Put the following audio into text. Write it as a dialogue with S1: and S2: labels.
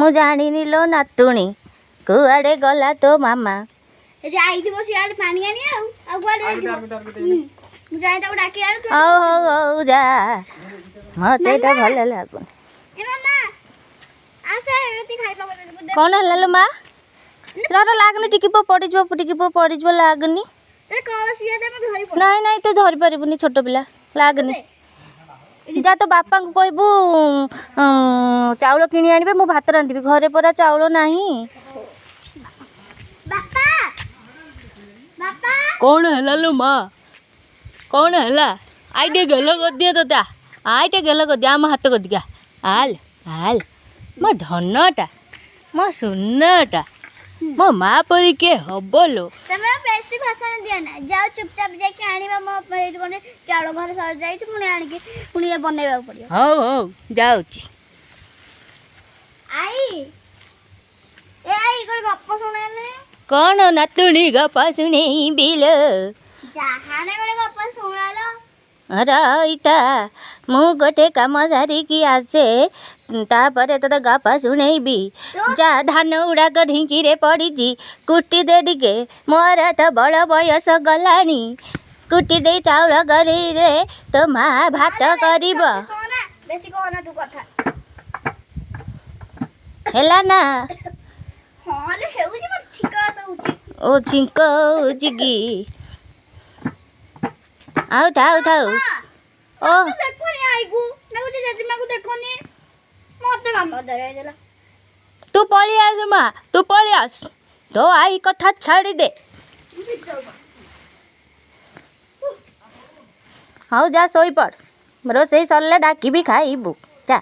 S1: ମୁଁ ଜାଣିନି ଲୋ ନାତୁଣୀ, କୁଆଡ଼େ ଗଲା ତୋ ମାମା?
S2: ଯାଇଥିବ ସିଆଡ଼େ ପାଣି ଆଣି, ଆଉ ଆଉ କୁଆଡ଼େ ଯାଇଥିବ? ମୁଁ ଯାଇ ତାକୁ ଡାକି ଆଣୁ।
S1: ହଉ ହଉ ହଉ, ଯା, ମତେ ତ ଭଲ ଲାଗୁନି।
S2: ଏ ମାମା, ଆସେ ଏମିତି ଖାଇବା।
S1: କ'ଣ ହେଲା ଲୋ ମା? ର, ଲାଗନି, ଟିକେ ପୁଅ ପଡ଼ିଯିବ, ଟିକେ ପୁଅ ପଡ଼ିଯିବ, ଲାଗନି। ନାଇଁ ନାଇଁ, ତୁ ଧରିପାରିବୁନି, ଛୋଟ ପିଲା, ଲାଗନି। ଯା, ତୋ ବାପାଙ୍କୁ କହିବୁ ଚାଉଳ କିଣି ଆଣିବେ, ମୁଁ ଭାତ ରାନ୍ଧିବି। ଘରେ ପରା ଚାଉଳ ନାହିଁ। କ'ଣ ହେଲା ଲୋ ମା? କ'ଣ ହେଲା? I, ଟିକେ ଗେଲ କରିଦିଏ ତୋତେ। I, ଟିକେ ଗେଲ କରିଦିଏ, ଆମ ହାତ କରିଦିଆ। ଆଲ ଆଲ, ମୋ ଧନଟା, ମୋ ସୁନାଟା, ମୋ ମା ପରି କିଏ ହବ ଲୋ?
S2: ତମେ ବେଶୀ ଭାଷଣ ଦିଅ ନା, ଯାଅ ଚୁପଚାପ ଯାଇକି ଆଣିବା। ମୋ ଏଇଠି କ'ଣ ଚାଉଳ ଘରେ ସରିଯାଇଛି, ପୁଣି ଆଣିକି ପୁଣି ବନେଇବାକୁ ପଡ଼ିବ।
S1: ହଉ ହଉ, ଯାଉଛି।
S2: I, A I, ଗୋଟେ ଗପ ଶୁଣେନି।
S1: କ'ଣ ନାତୁଣୀ ଗପ ଶୁଣେଇବି ଲୋ?
S2: ଯାହାନେ ଗୋଟେ ଗପ ଶୁଣାଲୋ।
S1: ରହିତା, ମୁଁ ଗୋଟେ କାମ ସାରିକି ଆସେ, ତାପରେ ତୋତେ ଗପ ଶୁଣେଇବି। ଯା, ଧାନ ଗୁଡ଼ାକ ଢିଙ୍କିରେ ପଡ଼ିଛି, କୁଟି ଦେ ଟିକେ। ମୋର ତ ବଳ ବୟସ ଗଲାଣି। କୁଟି ଦେଇ ଚାଉଳ କରିରେ ତୋ ମା ଭାତ କରିବ।
S2: ବେଶୀ କହନା ତୁ କଥା।
S1: ହେଲା ନା?
S2: ହଁ ହେଉଛି, ଛିଙ୍କ ହଉଛି।
S1: ଓ, ଛିଙ୍କ ହଉଛି କି? ଆଉ ଥାଉ ଥାଉ। ଓ
S2: ଦେଖୁନି ଆଇକୁ ଲାଗୁଛି, ଜେଜେମାକୁ ଦେଖୁନି, ମତେ କାମ ଧରେଇଦେଲା।
S1: ତୁ ପଳେଇ ଆସ ମା, ତୁ ପଳେଇ ଆସ, ତୋ I କଥା ଛାଡ଼ି ଦେ। ହଉ ଯା, ଶୋଇପଡ଼, ରୋଷେଇ ସରିଲେ ଡାକିବି, ଖାଇବୁ, ଯା।